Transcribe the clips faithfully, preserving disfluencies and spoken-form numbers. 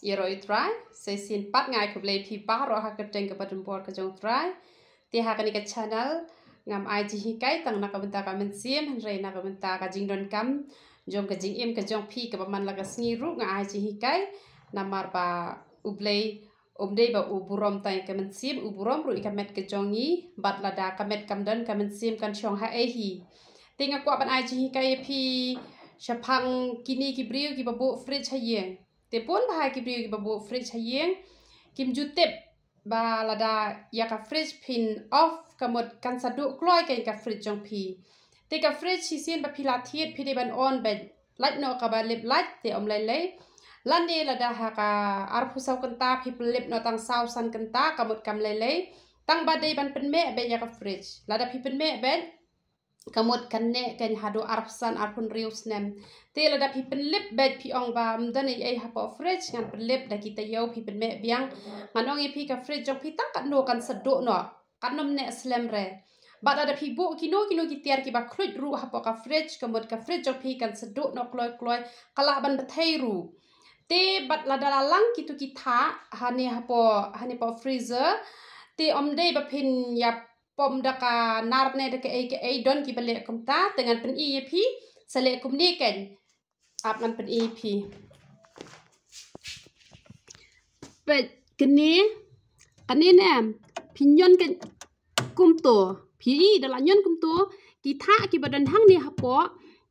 Ïaroh ïa u Trai, sa shisien pat nga ai khublei ïa phi baroh ha ka kyrteng kaba donbor ka jong u Trai. Te ha kane ka channel ngam ai jinghikai tang na ka bynta ka mynsiem, hynrei na ka bynta ka jingdonkam jong ka jingim ka jong phi kaba man la ka sngi ruh nga ai jinghikai. Namar ba U Blei um dei ba u burom tang ïa ka mynsiem, u burom ruh ïa ka met ka jong ngi, bad lada ka met kam don ka mynsiem kan shong haei hi. Te nga kwah ban ai jinghikai ïa phi shaphang kine ki briew kiba buh fridge ha ïing. Te bun bah ki briew kiba buh fridge ha ïing kim ju tip ba lada ïa ka fridge phin off ka mut kan sa duh kloi kein ka fridge jong phi. Te ka fridge shisien ba phi la thied phi dei ban on beit light noh kaba lip light te um lei lei. Lane lada ha ka arphew saw kynta phi pynlip noh tang saw san kynta ka mut kam lei lei. Tang ba dei ban pynmeh beit ïa ka fridge. Lada phi pynmeh beit ka mut kan neh kein haduh arphew san arphew hynriew snem. Te lada phi pynlip beit phi ong ba ym don ei ei hapoh fridge ngan pynlip da ki taïew phi pynmeh biang. Ngan ong ïa phi ka fridge jong phi tang katno kan sa duh noh. Kan ym neh slem re. Bad lada phi buh kino kino ki tiar kiba khluit ruh hapoh ka fridge ka mut ka fridge jong phi kan sa duh noh kloi kloi ka lah ban bthei ruh. Te bad lada la lang kito ki thah hane hapoh hane hapoh freezer. Te um dei ba phin ïa pom da ka nar ne da kaei kaei don kiba leh kumta te ngan pyni ïa phi sa leh kumne kein. Ap ngan pyni ïa phi. Peit kane, kane ne phi ñion kein kumto. Phi i da la ñion kumto ki thah kiba don hangne hapoh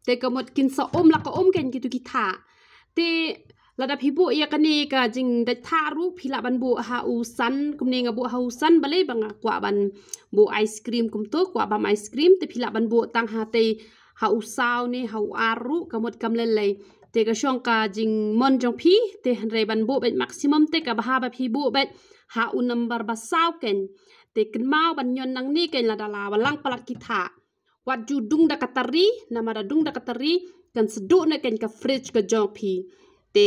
te ka mut kin sa um la ka um kein kito ki thah. Te lada phi buh ïa kane ka jingdait thah ruh phi lah ban buh ha u san kumne nga buh ha u san balei ba nga kwah ban buh ice cream kumto kwah bam ice cream te phi lah ban buh tang ha te ha u saw ne ha u ar ruh ka mut kam lei lei. Te ka shong ka jingmon jong phi te hynrei ban buh beit maximum te ka bha ba phi buh beit ha u number ba saw kein. Te kynmaw ban ñion nangne kein lada la walang palat ki thah. Wat ju dung da ka tari, namar da dung da ka tari kan sa duh ne kein ka fridge ka jong phi. Te